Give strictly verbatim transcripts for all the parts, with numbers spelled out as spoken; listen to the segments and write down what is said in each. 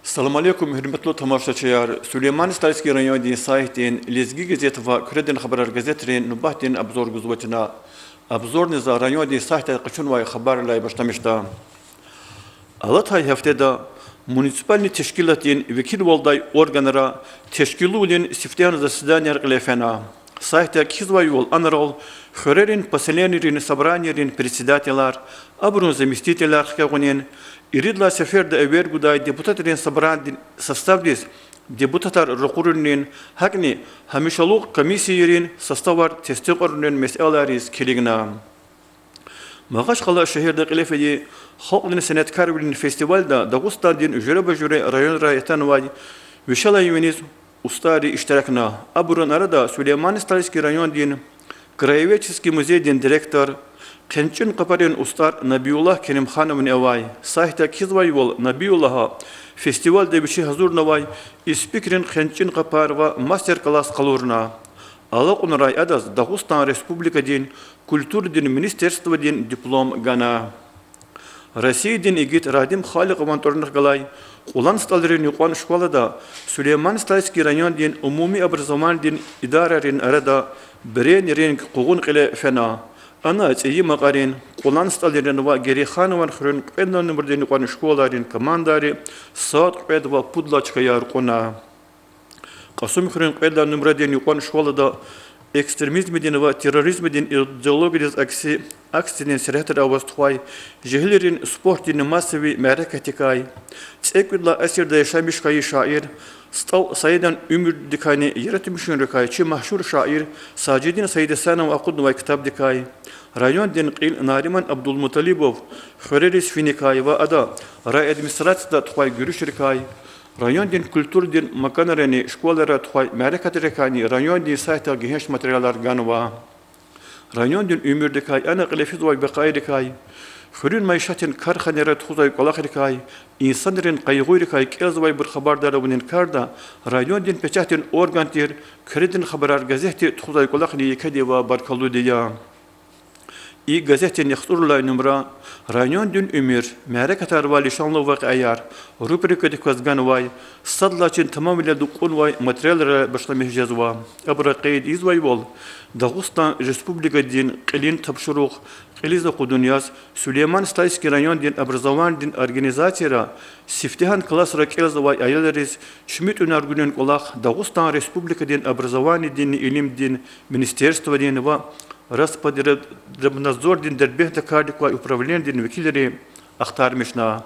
Салам алейкум, гьуьрметлу тамашачияр! Сулейман-Стальский райондин сайтдин, Лезги газет ва Куьредин хабарар газетрин нубатдин обзор гузвачна. Обзорни за райондин сайтдай къачунвай хабаррилай башламишда. Алатай гьафтеда муниципальный тешкилатдин векилвалдай органра тешкилунин сифтегьан заседанияр кьиле фена. Сайтда кхьизвайвал, анрал хуьрерин поселенийрин собранийрин председателар, абурун заместителар хкягъунин, ирид лагьай сеферда эвер гудай депутатрин собранидин составдиз депутатар ракъурунин, гьакӀни гьамишалугъ комиссийрин составар тестикьарунин месэлайриз килигна. Магьачкъала шегьерда кьиле фейи халкьдин сеняткарвилин фестивальда Дагъустандин жуьреба-жуьре районрай атанвай вишелай виниз устӀарри иштиракна. Абурун арада Сулейман-Стальский райондин краеведческий музейдин директор, хъенчӀин къапарин устӀар Набиуллагь Керимхановни авай. Сайтда кхьизвайвал, Набиуллагьа фестивальда вичи гьазурнавай испикрин хъенчӀин къапар ва мастер-класс къалурна. Алакьунрай адаз Дагъустан Республикадин культурадин министерстводин диплом гана. Россиядин игит Радим Халикьован тӀварунихъ галай Кьулан СтӀалрин юкьван школада Сулейман-Стальский райондин умуми образованидин идарайрин арада брейн-ринг къугъун кьиле фена. Ана ЦӀийи Макьарин, Кьулан СтӀалрин ва Герейханован хуьруьн кьвед лагьай нумрадин юкьван школайрин командайри сад кьвед ва пуд лагьай чкаяр кьуна. Кьасумхуьруьн кьвед лагьай нумрадин юкьван школада экстремизмдин ва терроризмдин идеологиядиз акси акциядин сергьятра аваз тухвай жегьилрин спортдин массовый мярекатдикай, цӀекӀуьд лагьай асирда яшамиш хьайи шаир СтӀал Саидан уьмуьрдикайни яратмишунрикай чи машгьур шаир Сажидин Саидгьасанован акъуднавай ктабдикай, райондин кьил Нариман Абдулмуталибов хуьрериз финикай ва ада райадминистрацияда тухвай гуьруьшрикай, райондин культурадин маканрани школайра тухвай мярекатрикайни райондин сайтда гегьенш материалар ганва. Райондин уьмуьрдикай, ана кьиле физвай вакъиайрикай, хуьруьн майишатдин карханайра тухузвай кӀвалахрикай, инсанрин къайгъуйрикай кӀелзавайбур хабардар авунин карда райондин печатдин орган тир Куьредин хабарар газетди тухузвай кӀвалахни екеди ва баркаллуди я. И газетдин яхцӀурла нумра райондин уьмуьр, мярекатар ва лишанлу вакъиаяр рубрикадик кваз ганвай, сад лагьай чин тамамвилелди кьунвай материалрилай башламиш жезва. Абуру къейд ийизвайвал, Дагъустан Республикадин кьилин тапшуругъ кьилиз акъудун яз Сулейман-Стальский райондин образованидин организацияра сифтегьан классра кӀелзавай аялриз чими тӀуьнар гунин кӀвалах Дагъустан Республикадин образованидинни илимдин министерстводин ва Роспотребнадзордин Дербентда кардик квай управленидин векилри ахтармишна.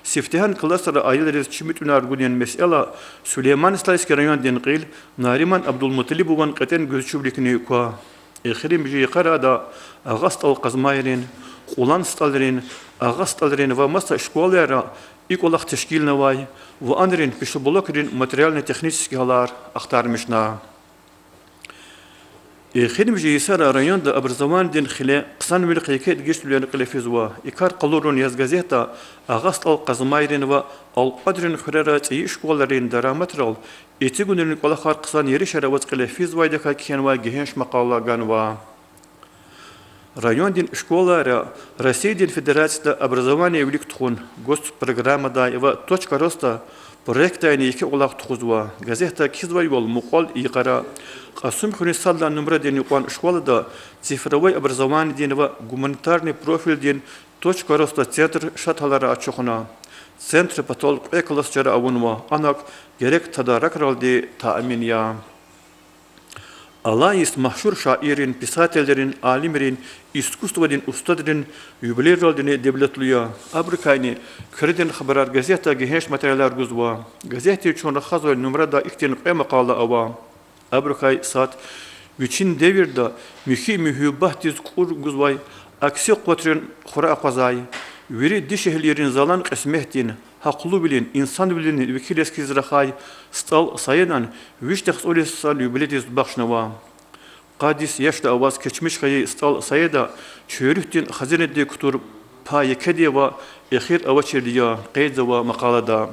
Сифтегьан классра аялриз чими тӀуьнар гунин месэла Сулейман-Стальский райондин кьил Нариман Абдулмуталибован кьетӀен гуьзчивиликни ква. Эхиримжи йикъара ада Агъа СтӀал Къазмайрин, Кьулан СтӀалрин, Агъа СтӀалрин ва маса школайра и кӀвалах тешкилнавай ва анрин пищеблокрин материально-технический гьалар ахтармишна. Эхиримжи йисара районда образованидин хиле хъсанвилихъ еке дегишвилер кьиле физва. И кар къалурун яз газетда Агъа СтӀал Къазмайрин ва Алкьвадрин хуьрера цӀийи школайрин дараматрал эцигунрин кӀвалахар хъсан еришар аваз кьиле физвайдакай кхьенвай гегьенш макъала ганва. Райондин школайра Россиядин Федерацияда образование вилик тухун госпрограммадай ва Точка роста проектдайни еке кӀвалах тухузва. Газетда кхьизвайвал, мукьвал йикъара Кьасумхуьруьн сад лагьай нумрадин юкьван школада цифровой образованидин ва гуманитарный профильдин Точка роста центр шад гьалара ачухна. Центр патал кьве класс чара авунва, анаг герек тадаракралди таъмин я. Алай йис машгьур шаиррин, писателрин, алимрин, искусстводин устадрин юбилейралдини девлетлу я. Абурукайни Куьредин хабарар газетда гегьенш материалар гузва. Газетди чун рахазвай нумрада ихьтин кьве макъала ава. Абурукай сад вичин девирда михьи муьгьуьббатдиз кӀур гузвай акси къуватрин хура акъвазай, вири дишегьлийрин залан кьисметдин, гьахълувилин, инсанвилин векил яз хьиз рахай СтӀал Саидан вишни яхцӀурни йисан юбилейдиз бахшнава. Къад йис яшда аваз кечмиш хьайи СтӀал Саида чуьрутдин хазинадик кутур пай екеди ва эхир авачирди я, къейдзава макъалада.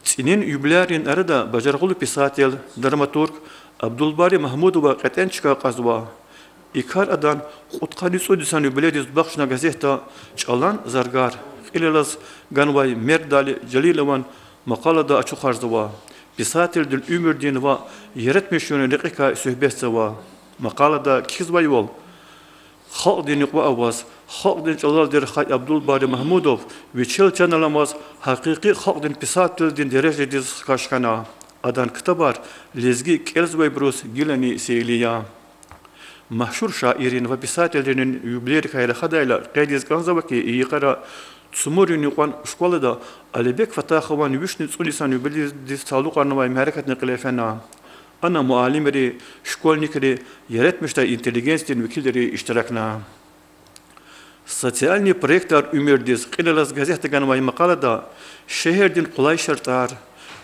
ЦӀинин юбиляррин арада бажарагълу писатель, драматург Абдулбари Магьмудова кьетӀен чка кьазва. И кар адан кьудкъанни цӀуд йисан юбилейдиз бахшна газетда ЧӀалан заргар, кьилелаз ганвай Мердали Жалилован макъалада ачухарзава. Писателдин уьмуьрдин ва яратмишунрин рекьикай суьгьбетзава. Макъалада кхьизвайвал, халкьдин юкьва аваз, халкьдин чӀалалди рахай Абдулбари Магьмудов вичел чан аламаз гьакъикъи халкьдин писателдин дережадиз хкаж хьана. Адан ктабар лезги кӀелзавайбуруз гилани сейли я. Машгьур шаиррин ва писателрин юбилейрикай рахадайла, къейд ийиз кӀанзава хьи, и йикъара Цумурдин юкьван школада Алибек Фатахован вишни цӀуд йисан юбилейдиз талукьарнавай мярекатни кьиле фена. Ана муаллимри, школьникри, яратмишдай интеллигенциядин векилри иштиракна. Социальный проектар уьмуьрдиз кьилелаз газетда ганвай макъалада шегьердин къулай шартӀар,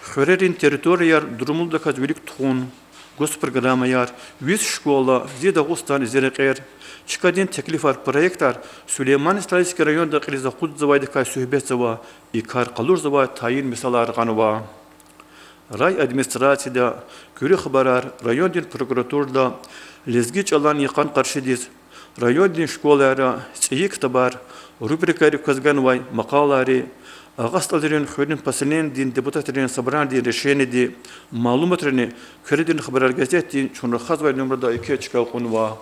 хуьрерин территорияр дурумлудаказ вилик тухун, госпрограммаяр, Виш школа, Зи Дагъустан, Зи рекьер, чкадин теклифар, проектар Сулейман-Стальский районда кьилиз акъудзавайдакай суьгьбетзава, и кар къалурзавай тайин мисалар гъанва. Райадминистрацияда, Куьруь хабарар, райондин прокуратурада лезги чӀалан йикъан къаршидиз райондин школайра цӀийи ктабар, рубрикайрик кваз ганвай макъалайри, Агъа СтӀалрин хуьруьн поселенидин депутатрин собранидин решениди, малуматрини Куьредин хабарар газетдин чун рахазвай нумрада еке чка кьунва.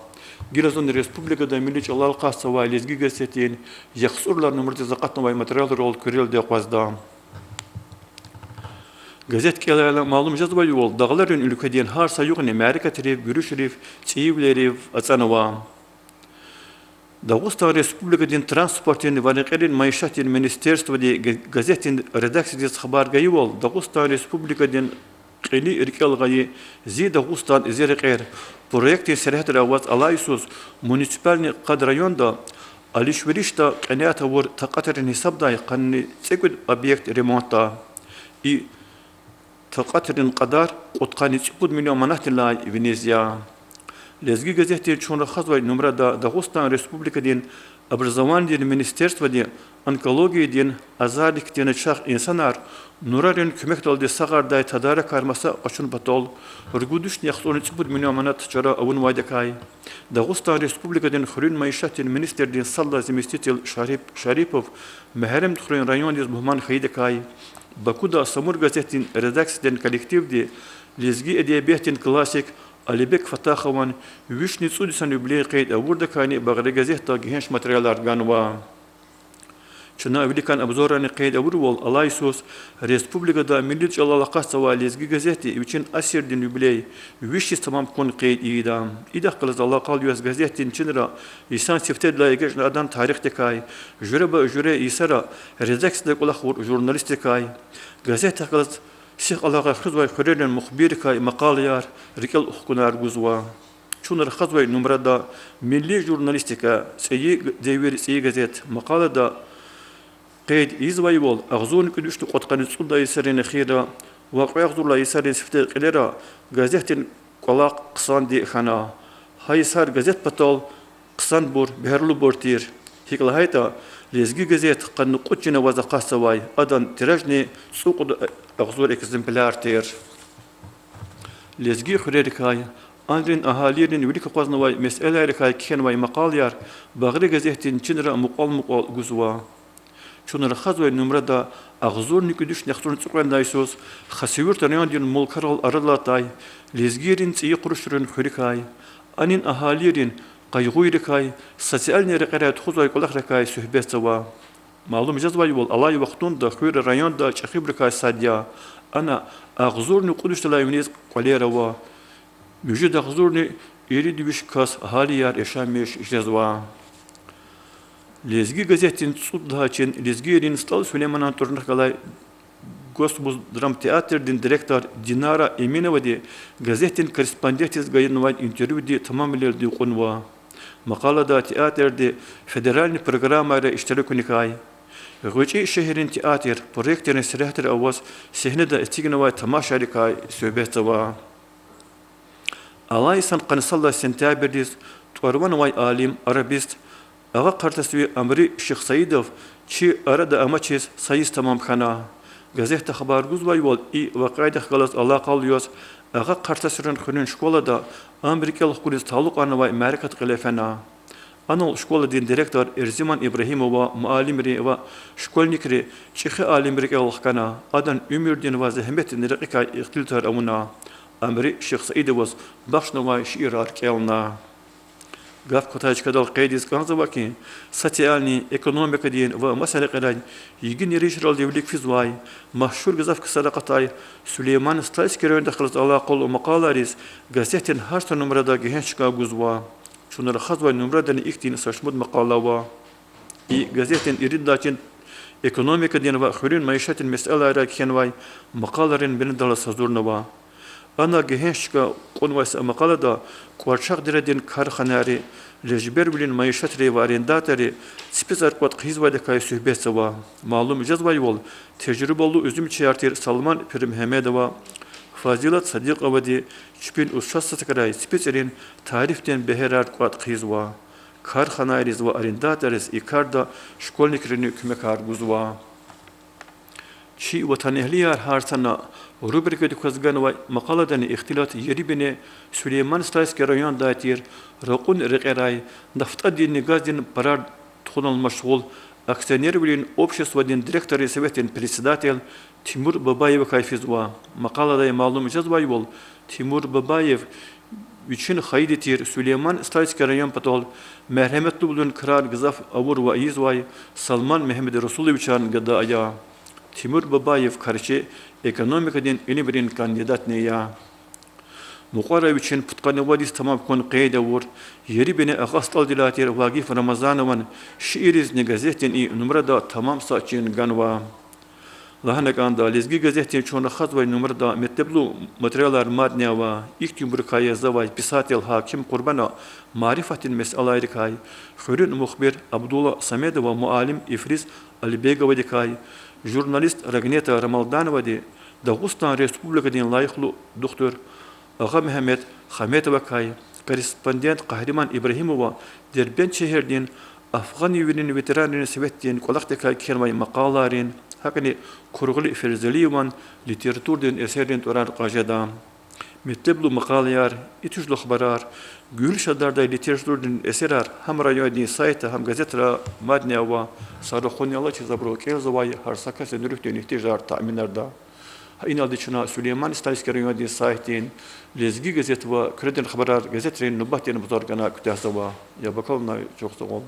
Гила зун республикада милли чӀалал акъатзавай Лезги газетдин яхцӀурла нумрадиз акъатнавай материалрал куьрелди акъвазда. Газет кӀелайла малум жезвайвал, дагъларин уьлкведин гьар са югъни мярекатрив, гуьруьшрив, цӀийивилерив ацӀанва. Дагъустан Республикадин транспортдин ва рекьерин майишатдин министерстводи га-, газетдин редакциядиз хабар гайивал, Дагъустан Республикадин кьили рикӀел гъайи Зи Дагъустан, Зи рекьер проектдин сергьятра аваз алай йисуз муниципальный Къад районда алишверишда кьенят авур такьатрин гьисабдай къанни цӀекӀуьд объект ремонтда. И такьатрин кьадар кьудкъанни цӀипуд миллион манатдилай виниз я. Лезги газетдин чун рахазвай нумрада Дагъустан Республикадин образованидин министерстводи онкологиядин азарликди начагъ инсанар нурарин куьмекдалди сагъардай тадаракар маса къачун патал ругуд вишни яхцӀурни цӀипуд миллион манат чара авунвайдакай, Дагъустан Республикадин хуьруьн майишатдин министрдин сад лагьай заместитель Шарип Шарипов Мегьарамдхуьруьн райондиз мугьман хьайидакай, Бакуда Самур газетдин редакциядин коллективди лезги эдебиятдин классик Алибек Фатахован вишни цӀуд йисан юбилей къейд авурдакайни Багъри газетда гегьенш материалар ганва. Чна виликан обзоррани къейд авурвал, алай йисуз республикада милли чӀалал акъатзавай Лезги газетди вичин асирдин юбилей виш йис тамам хьун къейд ийида. Идахъ галаз алакъалу яз газетдин чинра йисан сифтедилай эгечӀна адан тарихдикай, жуьреба-жуьре йисара редакцияда кӀвалахвур журналистдикай, газетдихъ галаз сих алакъа хуьзвай хуьрерин мухбиррикай макъалаяр, рикӀел хкунар гузва. Чун рахазвай нумрада Милли журналистика, цӀийи г-, девир, цӀийи газет макъалада къейд ийизвайвал, агъзурни кӀуьд вишни кьудкъанни цӀуд лагьай йисарин эхирра ва кьве агъзур лагьай йисарин сифте кьилера газетдин кӀвалах хъсанди хьана. Гьа йисар газет патал хъсанбур, бегьерлубур тир. ГьикӀ лагьайтӀа, Лезги газет къанни кьуд чин аваз акъатзавай, адан тиражни цӀукьуд агъзур экземпляр тир. Лезги хуьрерикай, анрин агьалийрин вилик акъвазнавай месэлайрикай кхьенвай макъалаяр Багъри газетдин чинра мукьвал-мукьвал гузва. Чун рахазвай нумрада агъзурни кӀуьд вишни яхцӀурни цӀикьвед лагьай йисуз Хасавюрт райондин Мулкарал арадал атай лезгийрин цӀийи Къурушрин хуьрикай, анин агьалийрин къайгъуйрикай, социальный рекьерай тухузвай кӀвалахрикай суьгьбетзава. Малум жезвайвал, алай вахтунда хуьр районда чӀехибурукай сад я. Ана агъзурни кьуд вишдалай виниз кӀвалер ава. Муьжуьд агъзурни ирид виш кас агьалияр яшамиш жезва. Лезги газетдин цӀуд лагьай чин лезгийрин СтӀал Сулейманан тӀварунихъ галай госмуздрамтеатрдин директор Динара Эминовади газетдин корреспондентдиз ганвай интервьюди тамамвилелди кьунва. Макъалада театрди федеральный программайра иштиракуникай, ГъвечӀи шегьердин театр проектрин сергьятра аваз сегьнеда эцигнавай тамашайрикай суьгьбетзава. Алай йисан къанни сад лагьай сентябрдиз тӀвар-ван авай алим, арабист, агъа къартасви Амри Шихсаидов чи арада амачиз са йис тамам хьана. Газетда хабар гузвайвал, и вакъиадихъ галаз алакъалу яз агъа къартасрин хуьруьн школада ам рикӀел хкуниз талукьарнавай мярекат кьиле фена. Анал школадин директор Эрзиман Ибрагьимова муаллимри ва школьникри чӀехи алим рикӀел хкана, адан уьмуьрдин ва зегьметдин рекьикай ихтилатар авуна, ам Шихсаидоваз бахшнавай шиирар кӀелна. Гаф кватай чкадал къейдиз кӀанзава хьи, социальный, экономикадин ва маса рекьерай йигин ришаралди вилик физвай, машгьур гзаф ксар акъатай Сулейман-Стальский райондихъ галаз алакъалу макъалайриз газетдин гьар са нумрада гегьенш чка гузва. Чун рахазвай нумрадани ихьтин са шумуд макъала ава. И газетдин иридалай чин экономикадин ва хуьруьн майишатдин месэлайрай кхьенвай макъалайрин бинедаллаз гьазурнава. Ана гегьенш чка кьунвай са макъалада кӀварчагъ дередин карханайри, лежбервилин майишатри ва арендаторри ципицӀар кӀватӀ хъийизвайдакай суьгьбетзава. Малум жезвайвал, тежрибалу уьзуьмчияр тир Салман Пирмегьамедова, Фазилат Садикъовади чпин устӀарсакрай ципицӀрин тарифдин бегьерар кӀватӀ хъийизва. Карханайриз ва арендаторриз и карда школьникрини куьмекар гузва. Чи ватанэгьлияр гьар сана рубрикадик кваз ганвай макъаладани ихтилат Ерибине Сулейман-Стальский райондай тир ракьун рекьерай нафтӀадинни газдин пара тухунал машгъул акционервилин обществодин директоррин советдин председатель Тимур Бабаевакай физва. Макъаладай малум жезвайвал, Тимур Бабаев вичин хайиди тир Сулейман-Стальский район патал мергьяметлубурун крар гзаф авурвал ийизвай Салман Мегьамедрасуловичан гада ая. Тимур Бабаев карчи, экономикадин илимрин кандидатни я. Мукьвара вичин пудкъанни вад йис тамам хьун къейд авур Ерибине агъа СтӀалдилай тир Вагиф Рамазанован шиирризни газетдин и нумрада тамам са чин ганва. Лагьана кӀанда, Лезги газетдин чун рахазвай нумрада метлеблу материалар мадни ава. Ихьтинбурукай язавай писатель Гьаким Къурбана марифатдин месэлайрикай, хуьруьн мухбир Абдулла Самедова муаллим Ифриз Алибеговадикай, журналист Рагнета Рамалдановади, Дагъустан Республикадин лайихлу духтур Агъамегьамед Хаметовакай, корреспондент Къагьриман Ибрагьимова Дербент шегьердин афгъанвилин ветеранрин советдин кӀвалахдикай кхьенвай макъалайрин, гьакӀни Кургъули Ферзалиеван литературадин эсеррин тӀварар кьаз жеда. Метлеблу макъалаяр, итужлу хабарар, гуьруьшдардай литературадин эсерар гьам райондин сайтда, гьам газетра мадни ава, са рахунни алачиз абуру кӀелзавай гьар са касдин руьгьдин игьтияжар таъминарда. Гьа иналди чна Сулейман-Стальский райондин сайтдин Лезги газет ва Куьредин хабарар газетрин нубатдин базар гана куьтягьзава. Яб акалунай чухсагъул.